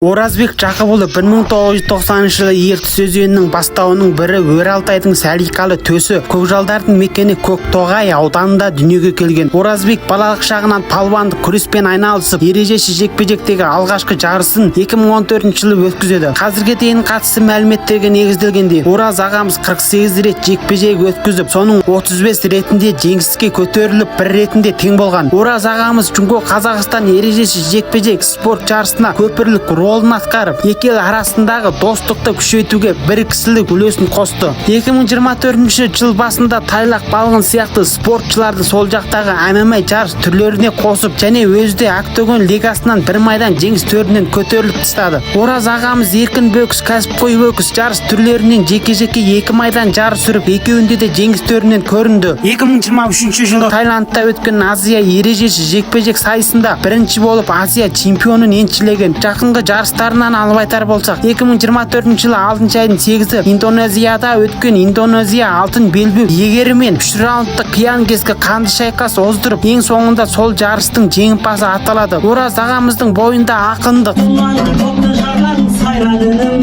Оразбек Жақыпұлы 1990 жылы Ертіс өзенінің бастауының бірі, Өр Алтайдың салиқалы төсі, көкжалдардың мекені Көктоғай ауданында дүниеге келген. Оразбек балалық шағынан палуандық күреспен айналысып, ережесіз жекпе-жектегі алғашқы жарысын 2014 жылы өткізеді. Қазірге дейін қатысты мәліметтерге негізделгенде, Ораз ағамыз 48 рет жекпе-жек өткізіп, соның 35 ретінде жеңіске көтеріліп, бір ретінде тең болған. Ораз ағамыз Жүнго Қазақстан ережесіз жекпе-жек спорт жарысына көпірлік ролін атқарып, екі ел арасындағы достықты күшейтуге бір кісілік үлесін қосты. 2024 жыл басында Тайлақ Балғын сияқты спортшыларды сол жақтағы ММА жарыс түрлеріне қосып және өзі де Октагон лигасынан бір майдан жеңіс төрінен көтеріліп тастады. Ораз ағамыз еркін бокс, кәсіпқой бокс жарыс түрлерінен жеке-жеке екі майдан жарыс жүріп, екеуінде де жеңіс төрінен көрінді. 2023 жылы Таиландта өткен Азия ережесіз жекпе-жек сайысында бірінші болып Азия чемпионын еншілеген. Жақынғы жарыстарынан алып айтар болсақ, 2024 жылы 6 айдың 8-і Индонезияда өткен Индонезия алтын белбеу иегерімен үш раундтық қиян-кескі қанды шайқас оздырып, ең соңында сол жарыстың жеңімпазы аталады. Ораз ағамыздың бойында ақындық, Құлан топты жарған сайран інім,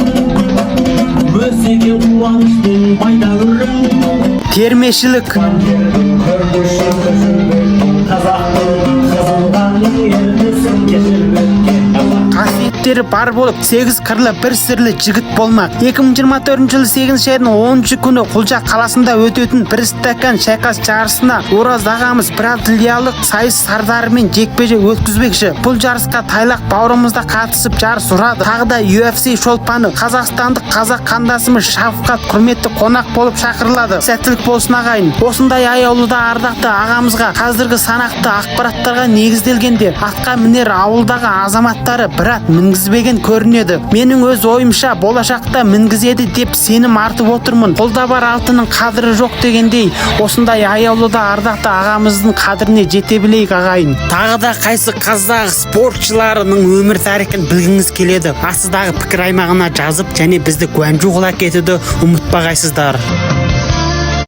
өсеген қуанышпен байдәурім. Термешілік, Қазақтың қызыл қанның ертісін кешіп өткен қазақ. Қасиеттері бар болып, сегіз қырлы бір сырлы жігіт болмақ. 2024 жылы 8 айдың 10 күні Құлжа қаласында өтетін бір стакан шайқас жарысына Ораз ағамыз бразилиялық сайыс сардарымен жекпе-жек өткізбекші. Бұл жарысқа Тайлақ бауырымыз да қатысып, жарыс ұрады. Тағы да UFC шолпаны, қазақстандық қазақ қандасымыз Шавқат құрметті қонақ болып шақырылады. Сәттілік болсын, ағайын! Осындай аяулы да ардақты ағамызға қазіргі санақты ақпараттарға негізделгенде, атқа мінер ауылдағы азаматтары бір ат мінгізбеген көрінеді. Менің өз ойымша, болашақта мінгізеді деп сенім артып отырмын. Қолда бар алтынның қадірі жоқ дегендей, осындай аяулы да ардақты ағамыздың қадіріне жете білейік, ағайын! Тағы да қайсы қазақ спортшыларының өмір тарихын білгіңіз келеді? Астыдағы пікір аймағына жазып және бізді Гуанчжоу қыла кетуді ұмытпағайсыздар.